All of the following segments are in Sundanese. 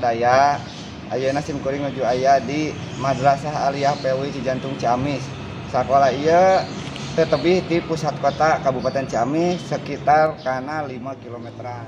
sadaya. Ayeuna sim kuring nuju aya di Madrasah Aliyah PUI Cijantung Ciamis. Sakola ieu teu tebih di pusat kota Kabupaten Ciamis, sekitar kana 5 kilometeran.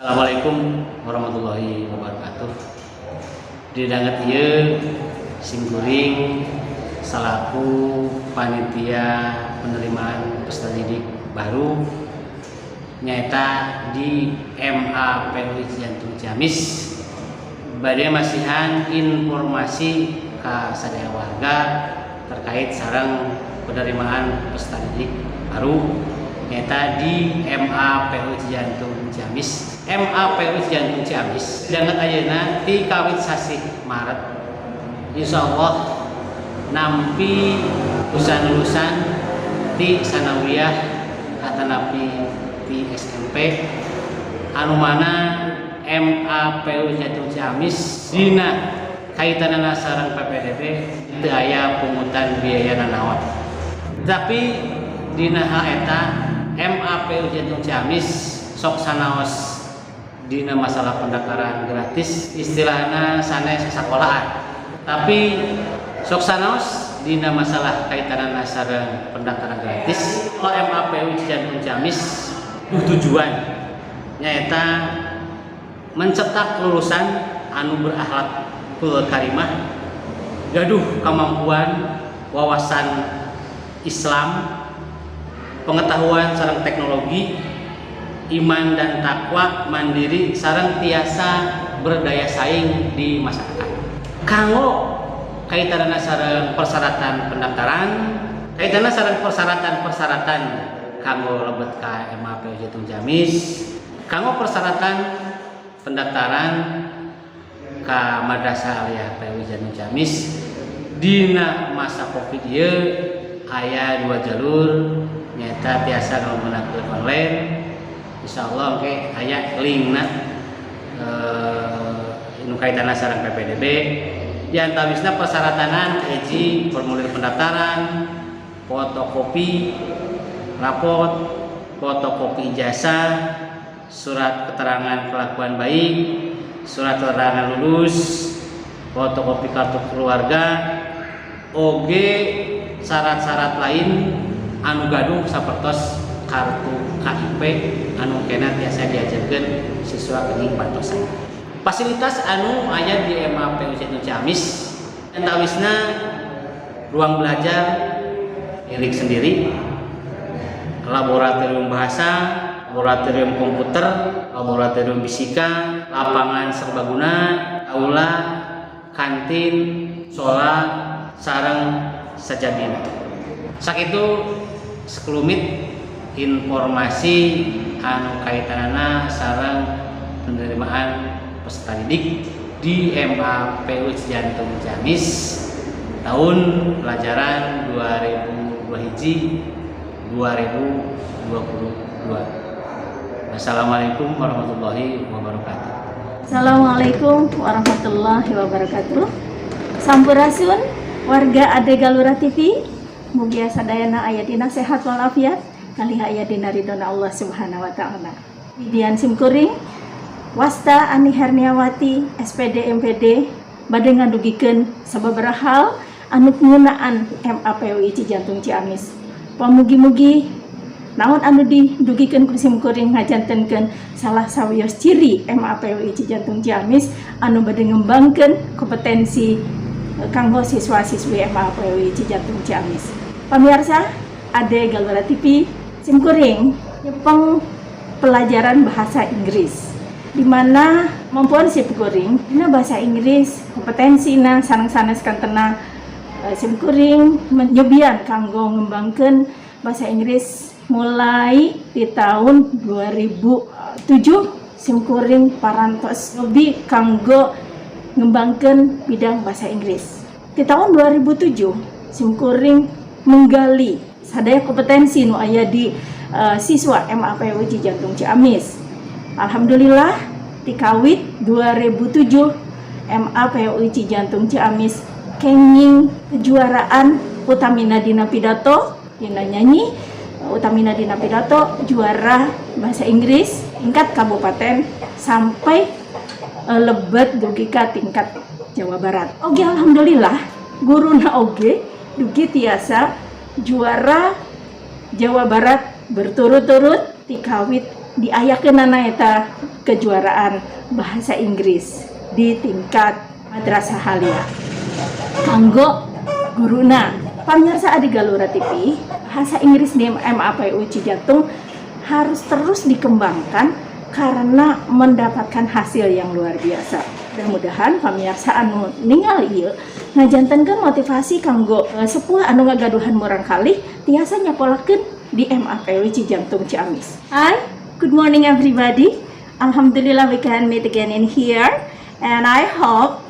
Assalamualaikum warahmatullahi wabarakatuh. Di danget ieu simkuring salaku panitia penerimaan peserta didik baru nyaeta di MA PUI Cijantung Ciamis bade masihan informasi ka sadaya warga terkait sareng penerimaan peserta didik baru nyaeta di MA PUI Cijantung Ciamis. MA PUI Cijantung Ciamis danget ayeuna ti kawit sasih Maret insyaallah nampi lulusan-lulusan ti sanawiyah atanapi ti SMP anu mana MA PUI Cijantung Ciamis dina kaitanana sareng PPDB teu aya pungutan biaya nanaon. Tapi dina hal eta MA PUI Cijantung Ciamis sok sanaos dina masalah pendaftaran gratis, istilahna sanes sakolahan, tapi sok sanaos dina masalah kaitanana sareng pendaftaran gratis. Kalau MA PUI Cijantung Ciamis tujuan nyaeta mencetak lulusan anu berakhlakul karimah, gaduh kemampuan wawasan Islam, pengetahuan sareng teknologi, iman dan takwa, mandiri sareng tiasa berdaya saing di masyarakat. Kanggo kaitanana sareng persyaratan pendaftaran, kaitanana sareng persyaratan-persyaratan kanggo lebet ka MA PUI Cijantung Ciamis, kanggo persyaratan pendaftaran ka Madrasah Aliyah PUI Cijantung Ciamis dina masa Covid ieu aya dua jalur, nyaeta tiasa nggunakeun online, insyaallah engke aya linkna nu kaitanna sareng PPDB. Di antawisna persyaratanan hiji formulir pendaftaran, fotokopi rapot, fotokopi ijazah, surat keterangan kelakuan baik, surat keterangan lulus, fotokopi kartu keluarga, oge syarat-syarat lain anu gaduh sapertos kartu KIP anu kena tiasa diajarkeun siswa kenging bantosan. Fasilitas anu aya di MA PUI Ciamis Antawisna ruang belajar milik sendiri, laboratorium bahasa, laboratorium komputer, laboratorium fisika, lapangan serbaguna, aula, kantin, sholat, sareng sajabina. Sakitu sekelumit informasi anu kaitanana sareng penerimaan peserta didik di MAPU Cijantung Ciamis tahun pelajaran 2002 hiji 2022. Wassalamualaikum warahmatullahi wabarakatuh. Assalamualaikum warahmatullahi wabarakatuh. Sampurasun warga Ade Galura TV. Mugia sadayana aya dina sehat walafiat, kalih aya dina ridona Allah Subhanahu wa taala. Widian simkuring wasta Ani Herniawati SPD MPD bade ngadugikeun sababaraha hal anu ngeunaan MAPUI Cijantung Ciamis. Pamugi-mugi naon anu didugikeun ku simkuring ngajantenkeun salah sawios ciri MAPUI Cijantung Ciamis anu bade ngembangkeun kompetensi kanggo siswa-siswi MAPUI Cijantung Ciamis. Pamirsa, Ade Galura TV, simkuring nyepeng pelajaran bahasa Inggris, di mana kemampuan simkuring dina bahasa Inggris kompetensina sareng sanes kantena simkuring nyobian kanggo ngembangkeun bahasa Inggris mulai di tahun 2007. Simkuring parantos nyobi kanggo ngembangkeun bidang bahasa Inggris. Di tahun 2007 simkuring menggali sadaya kompetensi nu aya di siswa MAPW Cijantung Ciamis. Alhamdulillah, dikawit 2007 MAPUI Cijantung Ciamis kenging kejuaraan, utamina dina pidato, dina nyanyi, utamina dina pidato, juara bahasa Inggris tingkat kabupaten sampai lebet dugi ka tingkat Jawa Barat. Oke, alhamdulillah guruna oge dugi tiasa juara Jawa Barat berturut-turut tikawit diayakeunana eta kejuaraan bahasa Inggris di tingkat Madrasah Aliyah kanggo guruna. Pamirsa Adi Galura TV, bahasa Inggris di MAPU Cijantung harus terus dikembangkan karena mendapatkan hasil yang luar biasa. Mudah-mudahan pamirsa anu ningali ieu ngajantenkeun motivasi kanggo sepuh anu ngagaduhan murangkalih tiasa nyakolakeun di MAPW Cijantung Ciamis. Hi, good morning everybody. Alhamdulillah, we can meet again in here and I hope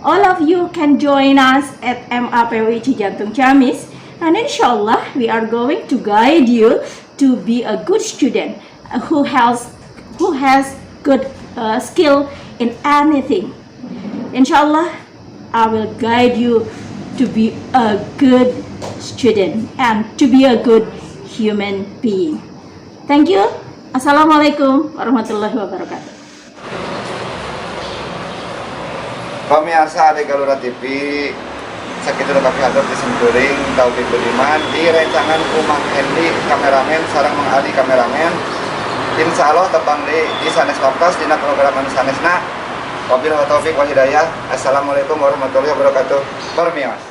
all of you can join us at MAPWI Cijantung Ciamis, and inshallah we are going to guide you to be a good student who has good skill in anything. Inshallah I will guide you to be a good student and to be a good human being. Thank you. Assalamualaikum warahmatullahi wabarakatuh. Pemirsa Ade Galura TV, sakitu kapihatur ti simkuring Taufik Budiman di rencangan ku Mang Hendi kameramen sareng Mang Ali kameramen. Insya Allah tepang di sanes waktos dina program anu sanesna. Wabillahi taufik wal hidayah. Assalamualaikum warahmatullahi wabarakatuh. Permios.